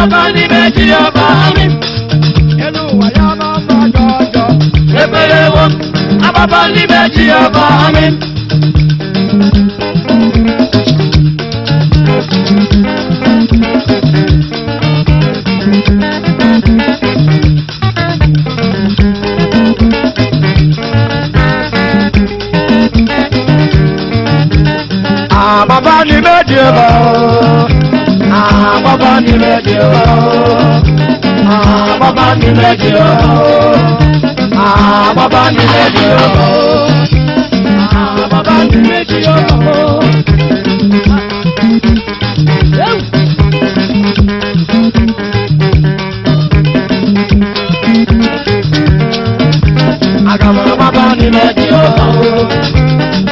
Agbaba n'ime Jehova, amen. Elu ụwa ya ma mma jọjọ. Ekwerewo m, agbaba n'ime Jehova, amen. Agbaba n'ime Jehova. Agbaba n'ime Jehova. Agbaba n'ime Jehova. Agbaba n'ime Jehova. Agbaba n'ime Jehova. Aga m agbaba n'ime Jehova.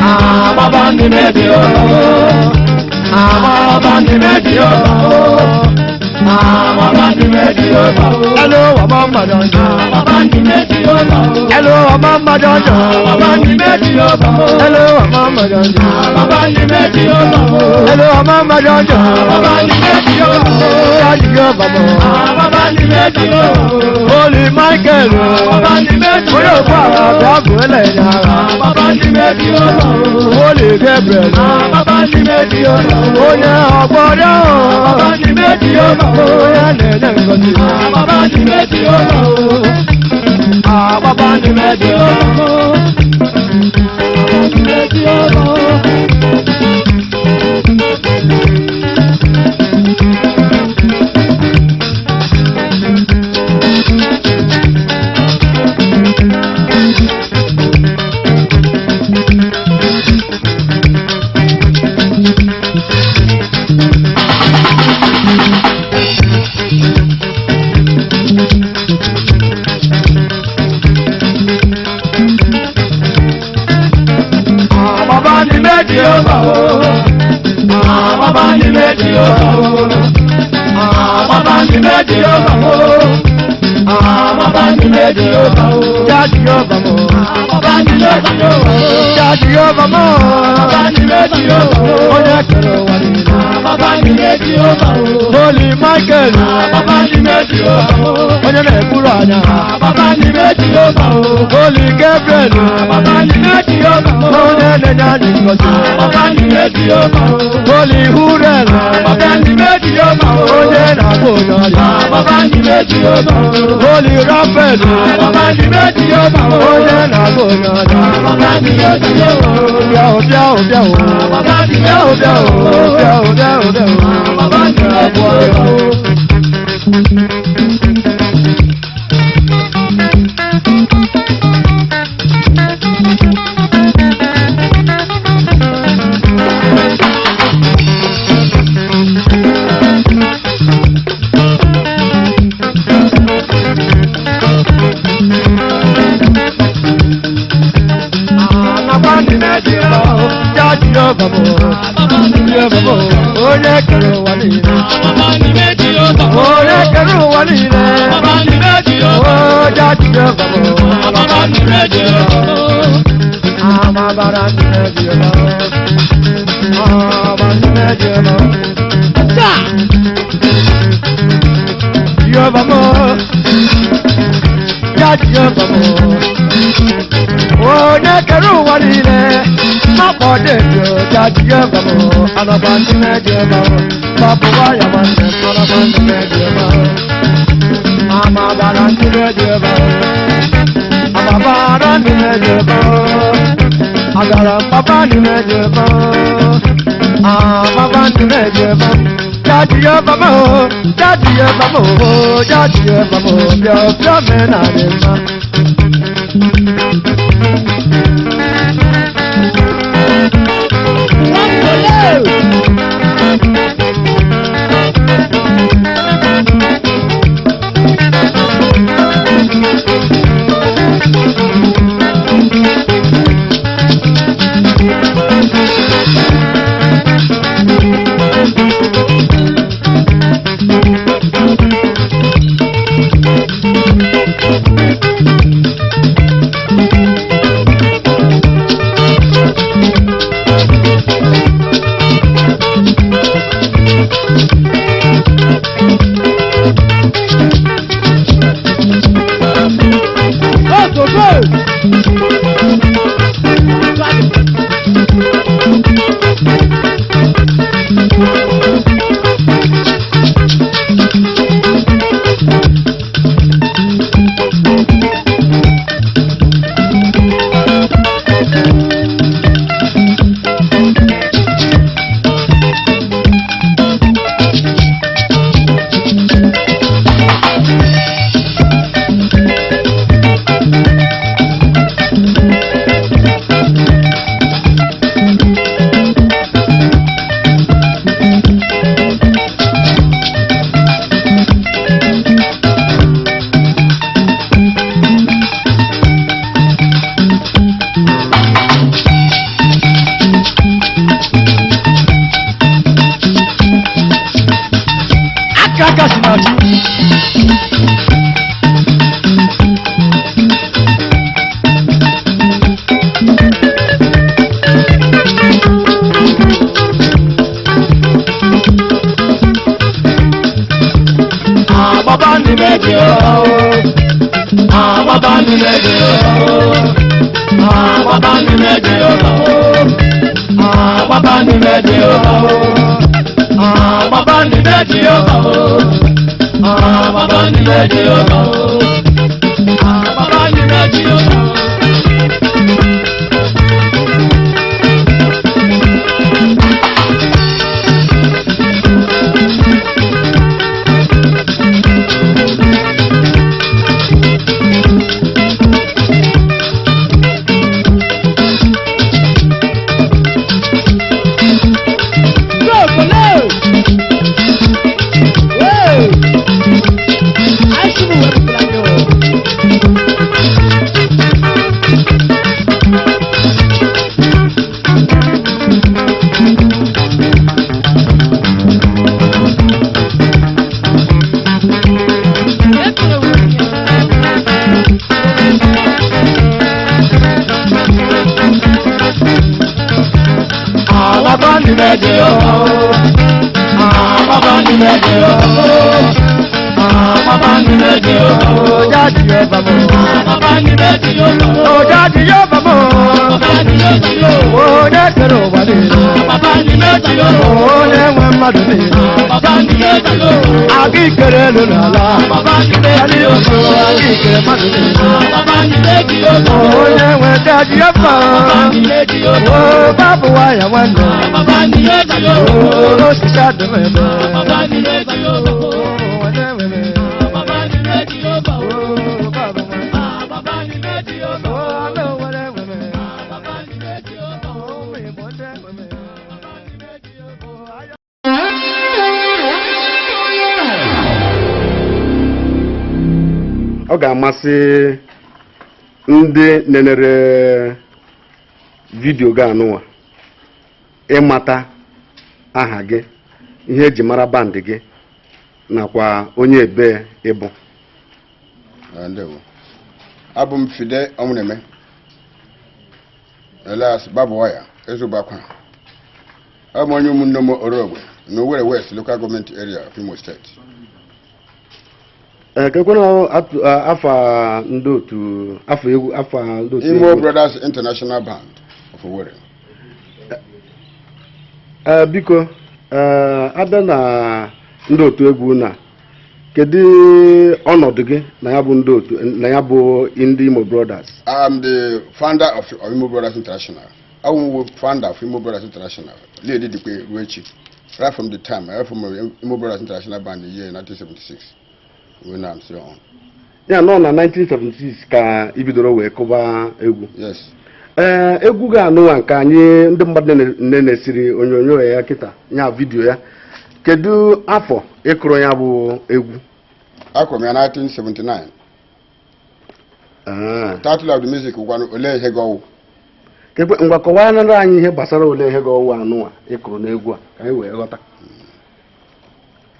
Agbaba n'ime Jehova. Agbaba n'ime Jehova. Agbaba n'ime Jehova. Hello, ọmọ mmadụ ọjọọ. Agbaba n'ime Jehova. Hello, ọmọ mmadụ ọjọọ. Agbaba n'ime Jehova. Hello, ọmọ mmadụ ọjọọ. Agbaba n'ime Jehova. Hello, ọmọ mmadụ ọjọọ. Agbaba n'ime Jehova. Ya Jehova mụ. Agbaba n'ime Jehova. Holy Michael. Agbaba n'ime Onye Jehova. okwu agha bịa bụ ele ya agha. Agbaba n'ime Jehova. Holy Gabriel. Agbaba n'ime Jehova. Onye ọgbọrịa. Agbaba n'ime Jehova. Onye na-enye ngọzi. Agbaba n'ime Jehova. Agbaba n'ime Jehova. N'ime Jehova. Agbaba n'ime Jehova. Agbaba n'ime Jehova. Agbaba n'ime Jehova. Agbaba n'ime Jehova. Ya Jehova mụ. Agbaba n'ime Jehova. Ya Jehova mụ. Agbaba n'ime Jehova. Onye kere ụwa niile. Agbaba n'ime Jehova. Holy Michael. Agbaba n'ime Jehova. Onye na-ekwuru anya. Agbaba n'ime Jehova. Holy Gabriel. Agbaba n'ime Jehova. Onye na-enye anyị ngọzi. Agbaba n'ime Jehova. Holy Hurel. Agbaba n'ime Jehova. Onye na-agba onye ọrịa. Agbaba n'ime Jehova. Holy Raphael. Agbaba n'ime Jehova. Onye na-agba onye ọrịa. Agbaba n'ime Jehova. Bịa o, bịa o, bịa o. Agbaba n'ime Bịa o, bịa o, bịa o, bịa o, bịa o. Agbaba n'ime Jehova. Agbaba n'ime Jehova. Ya Jehova mụ. Jehova mụ. Onye kere ụwa niile. Agbaba n'ime Jehova. Onye kere ụwa niile. Agbaba n'ime Jehova. O ya Jehova mụ. Agbaba n'ime Jehova. Amabara n'ime Jehova. Amabara n'ime Jehova. Jehova mụ. Ya Jehova mụ. Onye kere ụwa niile. Mapọ dị ya Jehova mụ. Anọba n'ime Jehova mụ. Gbapụwa ya nwanne m. Anọba n'ime Jehova mụ. Amabara n'ime Jehova mụ. Amabara n'ime Jehova mụ. Agara papa n'ime Jehova mụ. Amaba n'ime Jehova mụ. Ya Jehova mụ. Ya Jehova mụ. Ya Jehova mụ. Bịa bịa mee na dị mma. Sogo. Aka aka si na chi. Agbaba n'ime ji o. Agbaba n'ime ji o. Agbaba n'ime ji o. Agbaba n'ime ji o. Agbaba n'ime ji o. Agbaba n'ime ji o. Agbaba n'ime ji o. Go, go, Whoa! I see what you. Agbaba n'ime ji o. Agbaba n'ime ji o. Agbaba n'ime ji o. Ọjà ji yóò bá mọ̀. Agbaba n'ime ji o. Ọjà ji yóò bá mọ̀. Agbaba n'ime ji o. Onye kere ụwa niile. Agbaba n'ime ji o. Onye nwe mmadụ niile. Agbaba n'ime ji o. Aga ikere elu n'ala. Agbaba n'ime ji o. Aga ikere mmadụ niile. Agbaba n'ime ji o. Onye nwe ji yóò bá. Agbaba n'ime ji o. O bábù wáyà nwanne. Agbaba n'ime ji o. Osisi adịm ebe. Agbaba n'ime ji o. Onye nwe m. Agbaba n'ime ji o. O bábù nwanne. Agbaba n'ime ji o. Onye nwere nwe m. Agbaba n'ime ji o. Ụmụ Igbo ndị nwe m. Agbaba n'ime ji o. Ọ ga-amasị ndị nenere vidiyo gị anụnwa ịmata aha gị, ihe eji mara band gị nakwa onye ebe ịbụ. Ah, ndewo. Abụ m Fide Ọnwụneme Elias Babuwaya Ezubakwa. Abụ m onye ụmụnne m Orogwe na Owerri West Local Government Area of Imo State. Ee, kekwana afa ndị otu, afa egwu, afa ndị otu Imo egwu? Brothers International Band of Owerri. Ee, biko, ee, abịa na ndị otu egwu na kedu ọnọdụ gị na ya bụ ndị otu, na ya bụ ndị Imo Brothers? I'm the founder of Imo Brothers International. I'm the founder of Imo Brothers International. Lady Dikwe Ruechi. Right from the time I from Imo Brothers International Band in the year 1976. When I'm still on. Ya nọ na 1976 ka i bidoro wee kụba egwu? Yes. Ee, egwu ga-anụwa nke anyị ndị mmadụ nenesiri onyonyo ya kịta, ya vidiyo ya, kedu afọ ịkụrụ ya bụ egwu? Akụrụ m ya 1979. Ah. Title of the music gwanụ Olee Ihe Gị Ọwụ. Kekwe ngwa, kọwara anyị ihe gbasara ole ihe gị ọwụ anụwa ịkụrụ n'egwu a ka anyị wee ghọta.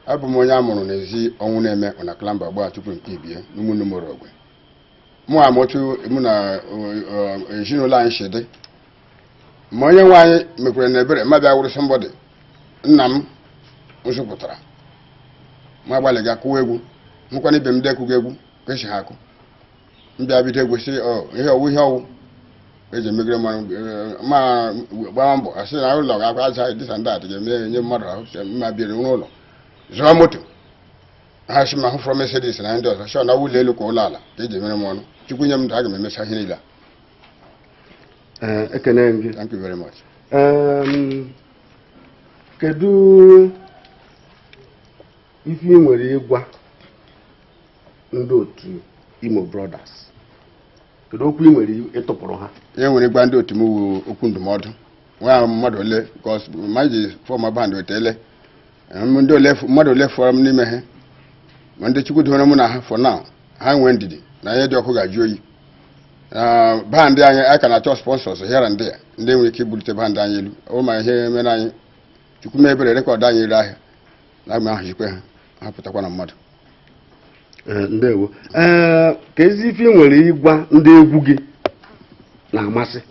Abụ m onye a mụrụ n'ezi ọnwụ na-eme ọna klamba gbaa tupu nke ibie n'ụmụnne m Orogwe. Mụ amụtụ mụ na ezinụlọ anyị si dị. Ma onye nwe anyị mekwere na ebere mma bịa wụrụ somebody nna m nzụpụtara. M agbalị ga kụwa egwu, hụkwana ibe m dekụga egwu ka esi ha akụ. Mbịa bido egwu sị ọ ihe ọwụ ihe ọwụ eji emegide mmanụ ma gbaa mbọ asị na ụlọ ga-akwa aja dịsa ndị atị ga-eme nye mmadụ ahụ sị mma biri n'ụlọ zụọ moto ha sị ma hụ fọrọ Mercedes na ndị ọzọ sọ na ụlọ elu ka ụlọ ala ka eji emere m ọnụ. Chukwu nye m ndụ, aga m emecha ihe niile a. Ee, ekene m gị. Thank you very much. Kedu ife ị nwere ịgwa ndị otu Imo Brothers? Kedu okwu ị nwere ịtụpụrụ ha? Ihe nwere ịgwa ndị otu m wu okwu ndụmọdụ nwa mmadụ ole because ma ji form band wetele ndị ole mmadụ ole fọrọ m n'ime ha, ma ndị Chukwu doro mụ na ha for now, ha nwee ndidi na ihe dị ọkụ ga-ajụ oyi. Band anyị a ka na-achọ sponsors here and there, ndị nwere ike ibulite band anyị elu. Ọ ma ihe mere anyị, Chukwu mee ebere, record anyị ere ahịa na agma ahụ jikwe ha ha pụtakwa na mmadụ. Ee, ndewo. Ee, ka ezi ife ị nwere ịgwa ndị egwu gị na-amasị?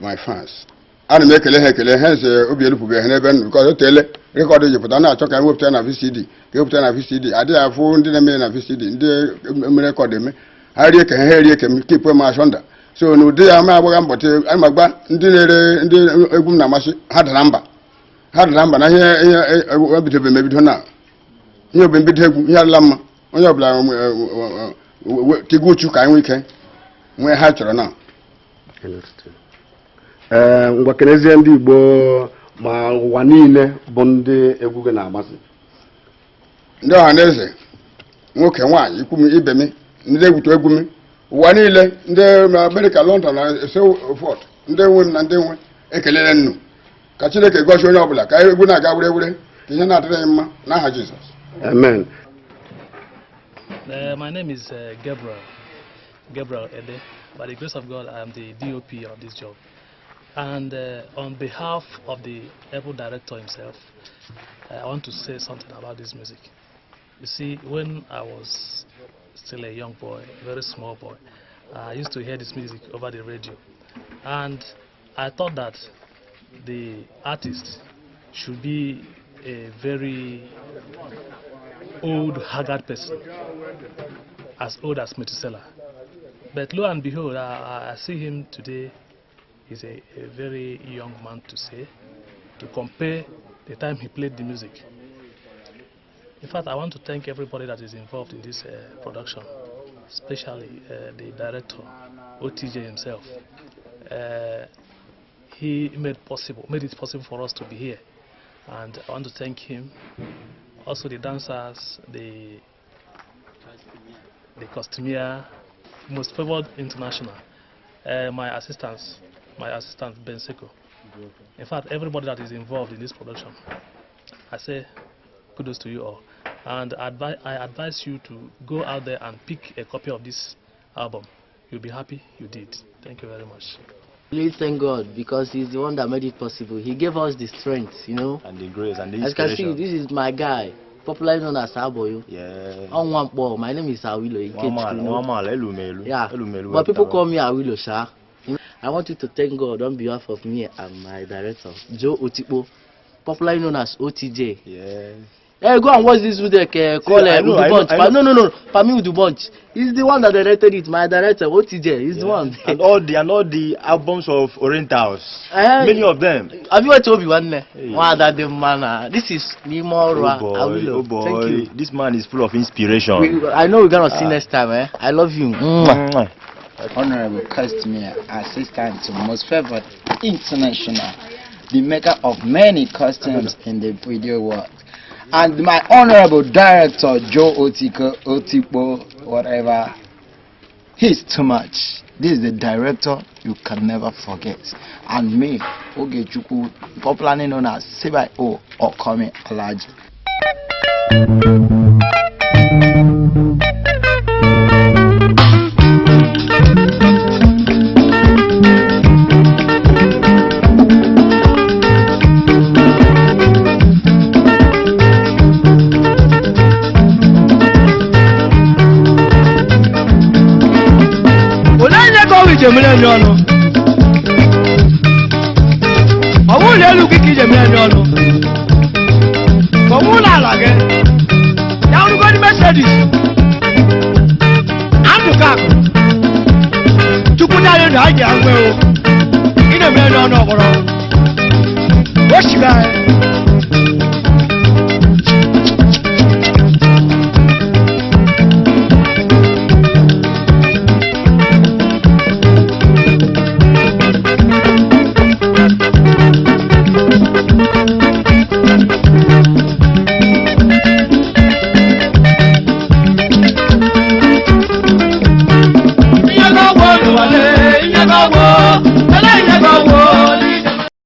My fans, ana m ekele ha, ekele ha nze obi elupụbeghị ha n'ebe nọ because o teele record ji pụta, na-achọ ka ewepụta na VCD, ka ewepụta na VCD. Adịghị afụ ndị na-eme na VCD, ndị mere record eme ha rie ka ha erie ka m keep m asunder. So n'ụdị ya ma agbagha mbọ ana m agba ndị na-ere ndị egwu m na-amasị ha dara mba, ha dara mba na ihe ihe ebidobe m ebido na ihe obe mbido egwu ihe adịla mma. Onye ọbụla tigo uchu ka anyị nwee ike nwee ha chọrọ na. Ee, ngwa, kenezie ndị Igbo ma ụwa niile bụ ndị egwu gị na-amasị. Ndị ọha na eze, nwoke, nwaanyị, ikwu m, ibe m, ndị egwutu egwu m ụwa niile, ndị Amerịka, London na so forth, ndị nwe m na ndị nwe ekelele nnu. Ka Chineke gọzie onye ọbụla, ka egwu na-aga were were, ka ihe na-adịrị anyị mma n'aha Jizọs. Amen. My name is Gabriel, Gabriel Ede. By the grace of God, I am the DOP of this job. And on behalf of the able director himself, I want to say something about this music. You see, when I was still a young boy, a very small boy, I used to hear this music over the radio. And I thought that the artist should be a very old, haggard person, as old as Methuselah. But lo and behold, I see him today. He's a very young man to say, to compare the time he played the music. In fact, I want to thank everybody that is involved in this production, especially the director, OTJ himself. He made it possible for us to be here, and I want to thank him. Also the dancers, the costumier, Most Favored International, my assistant Ben Seko. In fact, everybody that is involved in this production, I say kudos to you all. And I advise you to go out there and pick a copy of this album. You'll be happy you did. Thank you very much. Really thank God because He's the one that made it possible. He gave us the strength. And the grace and the As you can see, inspiration. this is my guy, popularly known as Aboyo. On one ball. My name is Awilo. One man, Ikechukwu. one man, Elumelu. Yeah. Elumelu. But people call me Awilo, sha. I want you to thank God on behalf of me and my director, Joe Otikpo, popularly known as OTJ. Yes. Hey, go and watch this video. Call I know, I know, Udubunch. I know. No, no, no. Pami Udubunch. He's the one that directed it. My director, OTJ. He's the one. And all the albums of Orientals. Many of them. Have you watched Obi-Wan? Hey. Wow, that the man. This is Nimo Oh boy, Awilo. oh boy. Thank you. This man is full of inspiration. I know we're gonna see next time, eh? I love you. Mwah. Mwah. Honorable Costumier, assistant to Most Favored International, the maker of many costumes in the video world, and my honorable director, Joe Otiko, Otikpo, whatever. He's too much. This is the director you can never forget. And me, Ogechukwu, popularly known as CYO or Komi Alaji. Olee ihe ka ọwụ ije mere enyi ọnụ ọwụ ụlọ elu gị ka ije mere enyi ọnụ ka ọwụ ụlọ ala gị ya rugodi Mercedes. David anyị ji anwe o. Ị na-eme n'ọnụ ọgbọrọ. O shiga anyị.